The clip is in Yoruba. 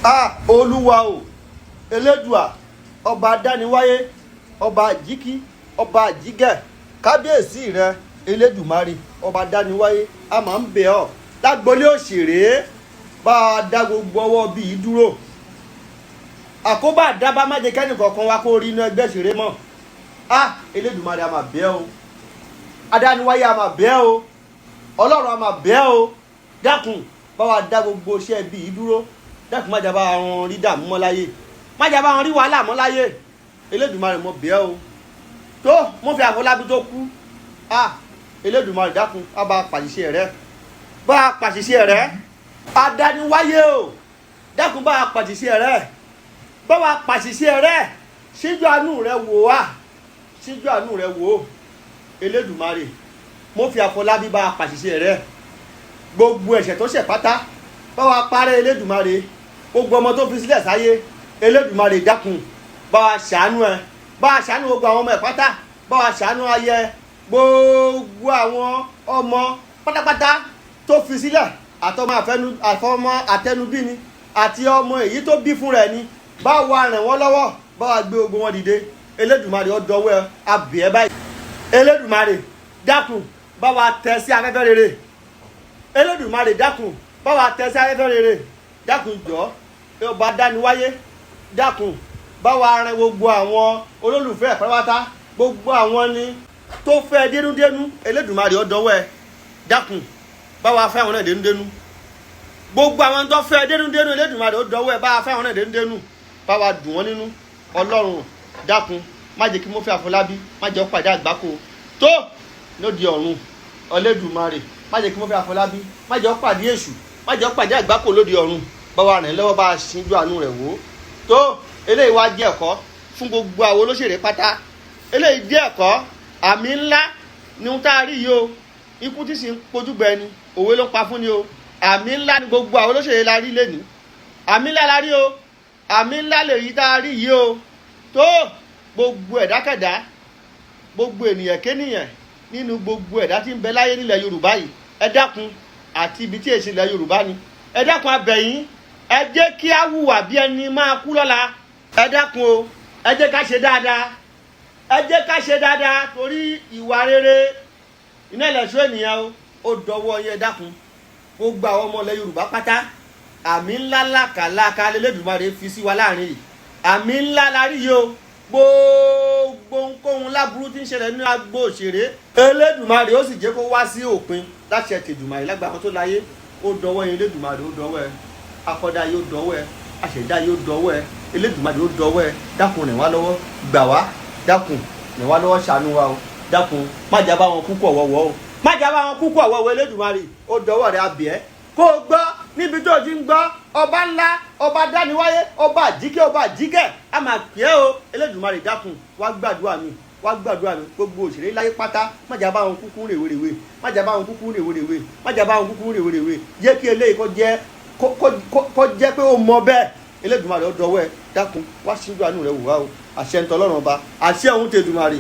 A Olúwa o, Elédùà, ọba adániwáyé, ọba àjíkí, ọba àjígẹ̀, kábíyèsí rẹ Elédùmarè, ọba adániwáyé, a máa ń bẹ̀ ọ́ lágbolé òṣèré, bá a dá gbogbo ọwọ́ bíi dúró. Àkóbá àdábá má jẹ́ kẹ́nì kọ̀ọ̀kan wa kó rí inú ẹgbẹ́ òṣèré mọ́. A Elédùmarè, a máa bẹ̀ ọ́ o, adániwáyé, a máa bẹ̀ ọ́ o, Ọlọ́run, a máa bẹ̀ ọ́ o. Dákun, bá wa dá gbogbo iṣẹ́ bíi dúró. Dákun, má jẹ́ bá wọn rí dààmú mọ́ láyé, má jẹ́ bá wọn rí wàhálà mọ́ láyé. Elédùmarè, mo bẹ̀ ọ́ o. Tó mo fi Àfọlábí tó kú, a Elédùmarè, dákun, á bá a pàṣìṣe rẹ, bá a pàṣìṣe rẹ. Adániwáyé o, dákun, bá a pàṣìṣe rẹ, bá wa pàṣìṣe rẹ. Síjú àánú rẹ wò wá, síjú àánú rẹ wò ó. Elédùmarè, mo fi Àfọlábí, bá a pàṣìṣe rẹ. Gbogbo ẹ̀ṣẹ̀ tó ṣẹ̀ pátá, bá wa parẹ́. Elédùmarè, gbogbo ọmọ tó fi sílẹ̀ sáyé, Elédùmarè, dákun, bá wa ṣàánú ẹ, bá wa ṣàánú gbogbo àwọn ọmọ ẹ pátá, bá wa ṣàánú ayẹ gbogbo àwọn ọmọ pátápátá tó fi sílẹ̀, àtọmọ àfẹnu àfọmọ àtẹnubí ni, àti ọmọ èyí tó bí fún rẹ̀ ni. Bá wa ràn wọ́n lọ́wọ́, bá wa gbé gbogbo wọn dìde. Elédùmarè, ó dọwọ́ ẹ, abẹ́ ẹ báyìí. Elédùmarè, dákun, bá wa tẹ sí afẹ́fẹ́ rere. Elédùmarè, dákun, bá wa tẹ sí afẹ́fẹ́ rere. Dákun, jọ, ọba dániwáyé, dákun, bá wa ràn gbogbo àwọn olólùfẹ́ pátápátá, gbogbo àwọn ni tó fẹ́ dénúdénú. Elédùmarè, ó dọwọ́ ẹ. Dákun, bá wa fẹ́ àwọn náà dénúdénú. Gbogbo àwọn tó fẹ́ dénúdénú, Elédùmarè, ó dọwọ́ ẹ, bá wa fẹ́ àwọn náà dénúdénú, bá wa dùn wọ́n nínú. Ọlọ́run, dákun, má jẹ́ kí Murphy Àfọlábí, má jẹ́ ó pàdé àgbákò tó lóde ọ̀run. Ọlẹ́dùmarè, má jẹ́ kí Murphy Àfọlábí, má jẹ́ ó pàdé èṣù, má jẹ́ ó pàdé àgbákò lóde ọ̀run. Bá wa rìn lọ́wọ́, bá a ṣíjú àánú rẹ̀ wò ó. Tó eléyìí wá jẹ́ ẹ̀kọ́ fún gbogbo àwọn olóṣèré pátá. Eléyìí jẹ́ ẹ̀kọ́, àmì ńlá ni ohun tá a rí yìí o. Ikú tí sì ń pojú gbẹ ni, òwe ló ń pa fún ni o. Àmì ńlá ni gbogbo àwọn olóṣèré la rí lẹ́ni. Àmì ńlá la rí o, àmì ńlá lèyí tá a rí yìí o. Tó gbogbo ẹ̀dákẹ̀dá, gbogbo ènìyàn kénìyàn nínú gbogbo ẹ̀dá tí ń bẹ láyé nílẹ̀ Yorùbá yìí, ẹ dákun, àti ibi tí èsì ilẹ̀ Yorùbá ni, ẹ dákun, abẹ̀yìn, ẹ jẹ́ kí á hùwà bí ẹni máa kú lọ́la. Ẹ dákun o, ẹ jẹ́ ká ṣe dáadáa, ẹ jẹ́ ká ṣe dáadáa, torí ìwà rere iná ẹlẹ́ṣọ́ ènìyàn o. Ó dọwọ́ yẹn. Dákun, gbogbo àwọn ọmọ ilẹ̀ Yorùbá pátá, àmì ńlá làkàlàkà lẹ́lẹ́dùmarè fi sí wa láàrin yìí. Àmì ńlá la rí yìí o. Gbogbo ohunkóhun láburú tí ń ṣẹlẹ̀ ní agbo òṣèré, Elédùmarè ó sì jẹ́ kó wá sí òpin láṣẹ tèdùmarè lágbàá tó láyé. Ó dọwọ́ yẹn. Elédùmarè, ó dọwọ́ ẹ. Akọ́dá yóò dọwọ́ ẹ, àṣẹ̀dá yóò dọwọ́ ẹ. Elédùmarè, ó dọwọ́ ẹ. Dákun, rìn wá lọ́wọ́, gbà wá. Dákun, rìn wá lọ́wọ́, ṣàánú wa o. Dákun, má jà bá wọn kúkú ọ̀wọ́wọ́ o, má jà bá wọn kúkú ọ̀wọ́wọ́. Elédùmarè, ó dọwọ́ rẹ, abẹ́ kó o gbọ́ níbi tó o ti ń gbọ́. Ọba ńlá, ọba dániwáyé, ọba àjíkẹ́, ọba àjíkẹ́, a máa pè é o. Elédùmarè, dákun, wá gbàdúrà mi, wá gbàdúrà mi. Gbogbo òṣèré láyé pátá, má jà bá wọn kúkú rèwerèwe, má jà bá wọn kúkú rèwerèwe, má jà bá wọn kúkú rèwerèwe. Jẹ́ kí eléyìí kó jẹ́ pé ó mọ bẹ́ẹ̀. Elédùmarè, ó dọwọ́ ẹ. Dákun, wá síjú àánú rẹ wò wá o. Àṣẹ ń tọ́lọ́run ọba, àṣẹ òun tèdùmarè.